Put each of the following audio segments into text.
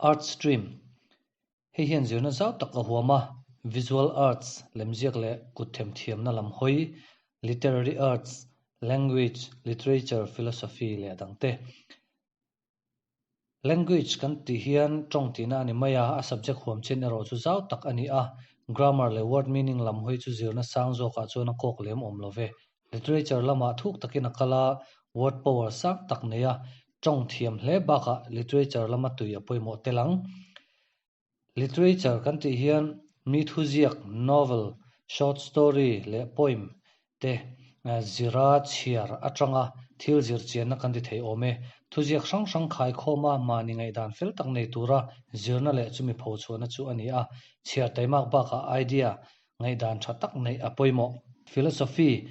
Arts stream, Hei hian zirna zau tak a huam a, visual arts, lemziak leh kut themthiamna lam hawi, literary arts, language, literature, philosophy leh a dangte. Language kan tih hian tawng tihna a ni mai a, a subject huam chin erawh chu zau tak a ni a, grammar leh word meaning lam hawi chu zirna sang zawkah chuan a kawk lem awm lo ve. Literature lamah thuk takin a kal a, word power sang tak nei a, tawng thiam hle bakah literature lama tui a pawimawh tel ang. Literature kan tih hian mi thuziak, novel, short story leh poem te zira chhiar atanga thil zir chianna kan ti thei awm e. Thuziak hrang hrang khaikhawma mahni ngaihdan fel tak nei tura zirna leh chumi phochhuahna chu a ni a, chhiar taimak bakah idea ngaihdan tha tak neih a pawimawh. Philosophy,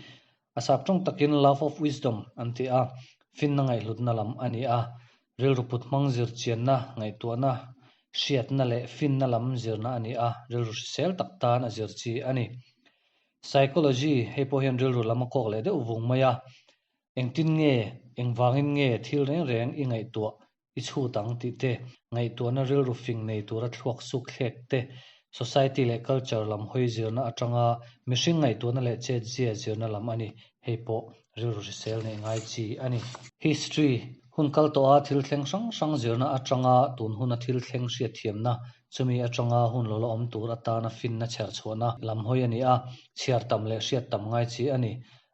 A sap tawng takin love of wisdom an ti a, finna ngaihhlutna lam a ni a. Rilru put hmang zir chianna, ngaihtuahna, hriatna leh finna lam zirna a ni a, rilru hrisel tak tan a zir chi a ni. Psychology, Hei pawh hian rilru lam a kawk leh deuh vung mai a. Engtin nge, engvangin nge thil reng reng i ngaihtuah I chhut ang tih te, ngaihtuahna rilru fing nei tura thluak suk thlek te, society leh culture lam hawi zirna atanga mihring ngaihtuahna leh chetzia zirna lam a ni. Hei pawh rilru hrisel neih ngai chi a ni. History, Hun kal tawha thil thleng hrang hrang zirna atanga tun huna thil thleng hriatthiamna, chumi atanga hun lo la awm tur atana finna chher chhuahna lam hawi a ni a, chhiar tam leh hriat tam ngai chi a ni.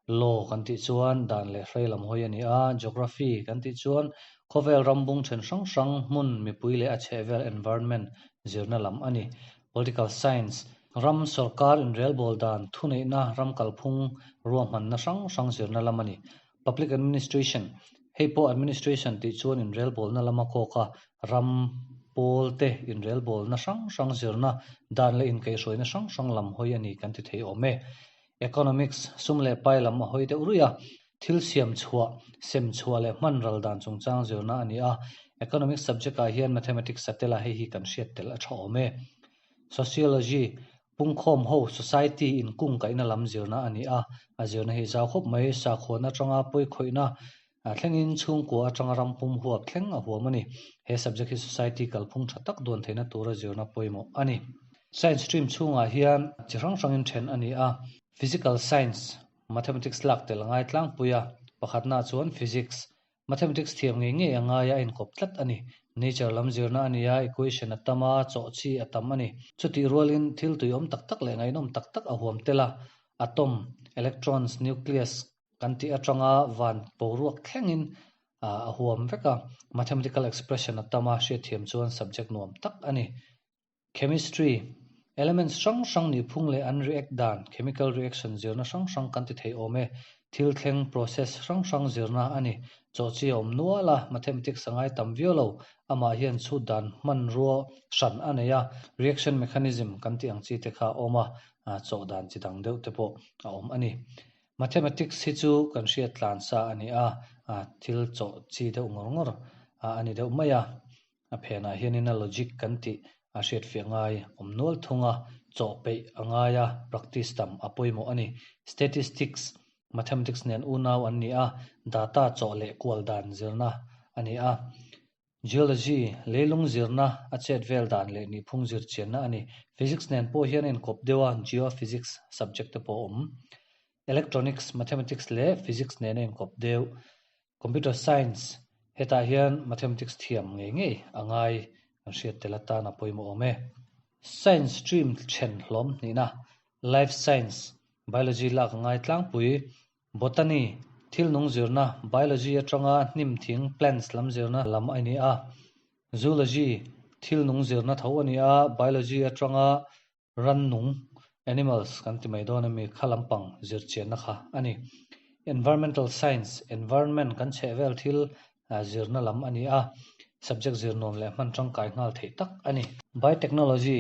Law kan tih chuan dan leh hrei lam hawi a ni a, Geography kan tih chuan khawvel ram bung then hrang hrang hmun mipui leh a chhehvel environment zirna lam a ni. Political Science, ram sawrkar inrelbawl dan, thuneihna, ram kalphung ruahmanna hrang hrang zirna lam a ni. Public Administration, hei pawh administration tih chuan inrelbawlna lama kawk a, ram pawl te inrelbawlna hrang hrang zirna, dan leh inkaihhruaina hrang hrang lam hawi a ni kan ti thei awm e. Economics, sum leh pai lam a hawi deuh ruih a, thil siam chhuah, sem chhuah leh hman ral dan chungchang zirna a ni a. Economics subject ah hian Mathematics a tel a, hei hi kan hriat tel a tha awm e. Sociology, pungkhawm ho, society, inkung kaihna lam zirna a ni a, a zirna hi zau khawp mai, sakhuana atanga pawikhawihna thlengin chhungkua atanga ram pum huap thleng a huam a ni. He subject hi society kalphung tha tak duan theihna tura zirna pawimawh a ni. Science stream chhungah hian chi hrang hrangin then a ni a, Physical Science, Mathematics lak tel a ngai tlangpui a, pakhatnaah chuan Physics, Mathematics thiam ngei ngei a ngai a, a inkawp tlat a ni. Nature lam zirna a ni a, equation a tam a, chawh chi a tam a ni. Chutih rualin thil tuiawm tak tak leh ngaihnawm tak tak a huam tel a, atom, electrons, nucleus, Kan tih atanga van boruak thlengin a huam vek a, mathematical expression a tam a, hriatthiam chuan subject nuam tak a ni. Chemistry, Elements hrang hrang nihphung leh an react dan, chemical reaction zirna hrang hrang kan ti thei awm e. Thil thleng, process, hrang hrang zirna a ni. Chawhchi a awm nual a, mathematics a ngai tam viau lo. Amah hian chhut dan hmanrua hran a nei a, reaction mechanism kan tih ang chi te kha a awm a, chawh dan chi dang deuh te pawh a awm a ni. Mathematics hi chu kan hriat tlan sa a ni a, thil chawh chi deuh ngawr ngawr a ni deuh mai a. A phenah hianin a logic kan tih a hriatfiah ngai awm nual thung a, chawh peih a ngai a, practice tam a pawimawh a ni. Statistics, Mathematics nen unau an ni a, data chawh leh kual dan zirna a ni a. Geology, leilung zirna, a chet vel dan leh nihphung zir chianna a ni. Physics nen pawh hian a inkawp deuh a, Geophysics subject te pawh a awm. Electronics, Mathematics leh Physics nen a inkawp deuh. Computer Science, hetah hian Mathematics thiam ngei ngei a ngai kan hriat tel atan a pawimawh awm e. Science stream then hlawm hnihna, Life Science, Biology lak a ngai tlangpui, Botany, thil nung zirna, biology atanga hnim thing, plants, lam zirna lam a ni a. Zoology, thil nung zirna tho a ni a, biology atanga ran nung, animals, kan ti mai dawn ami kha lampang zir chianna kha a ni. Environmental science, environment kan chheh vel thil zirna lam a ni a, subject zir nuam leh hman tangkai nghal theih tak a ni. Biotechnology,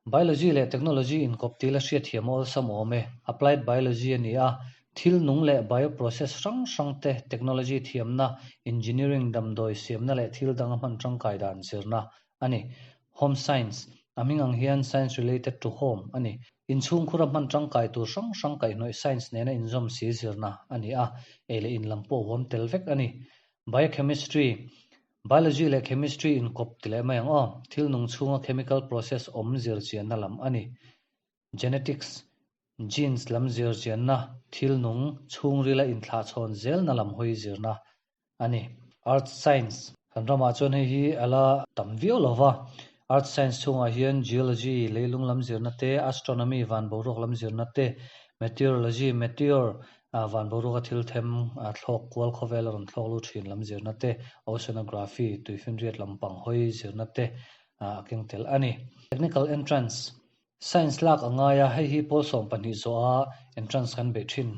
Biology leh technology inkawp til a hriatthiam awlsam awm e. Applied biology a ni a, thil nung leh bioprocess hrang hrang te, technology thiamna, engineering, damdawi siamna leh thil dang a hman tangkai dan zirna a ni. Home science, a hming ang hian science related to home a ni. Inchhungkhur a hman tangkai tur hrang hrang kaihhnawih science nena inzawm si zirna a ni a, ei leh in lam pawh huam tel vek a ni. Biochemistry. Biology leh Chemistry inkawp ti leh mai ang aw. Thil nung chhunga chemical process awm zir chianna lam a ni. Genetics, Genes lam zir chianna, thil nung chhungrila inthlahchhawn zelna lam hawi zirna a ni. Earth Science, Kan ramah chuan hei hi a la tam viau lo va, Earth Science chhungah hian Geology, leilung lam zirna te, Astronomy, van boruak lam zirna te, Meteorology, meteor, van boruaka thil them thlawk kual khawvel a rawn thlawk lut thin lam zirna te, Oceanography, tuifinriat lampang hawi zirna te a keng tel a ni. Technical Entrance, Science lak a ngai a, hei hi pawl 12 zawha entrance kan beih thin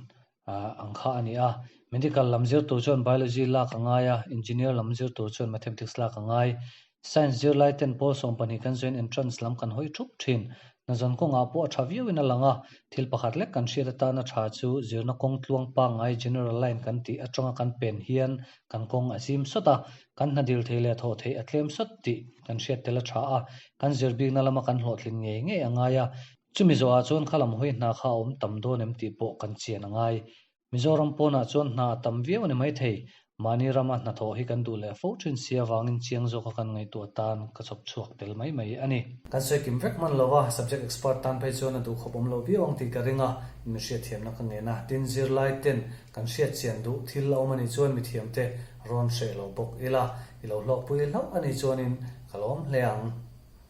ang kha a ni a. Medical lam zir tur chuan Biology lak a ngai a, Engineer lam zir tur chuan Mathematics lak a ngai. Science zirlai ten pawl 12 kan zawhin entrance lam kan hawi thup thin. Hnazawn kawngah pawh a tha viauin a lang a, thil pakhat lek kan hriat atana tha chu zirna kawng tluang pangngai general line kan tih atanga kan pen hian kan kawng a zim sawt a, kan hna dil thei leh thawh theih a tlem sawt tih kan hriat tel a tha a, kan zir bikna lama kan hlawhtlin ngei ngei a ngai a, chumi zawhah chuan kha lam hawi hna kha a awm tam dawn em tih pawh kan chian a ngai. Mizoram pawnah chuan hna a tam viau a ni maithei, mahni rama hnathawh hi kan duh leh fo thin si avangin chiang zawka kan ngaihtuah tan ka chhawp chhuak tel mai mai a ni. Kan sawi kim vek hman lo a, subject expert tan phei chuan a duh khawp awm lo viau ang tih ka ring a, mi hriatthiamna ka ngen a, tin zirlai ten kan hriatchian duh thil a awm a nih chuan mithiamte rawn hreh lo bawk ila, i lo hlawkpui hlauh a nih chuanin ka lawm hle ang.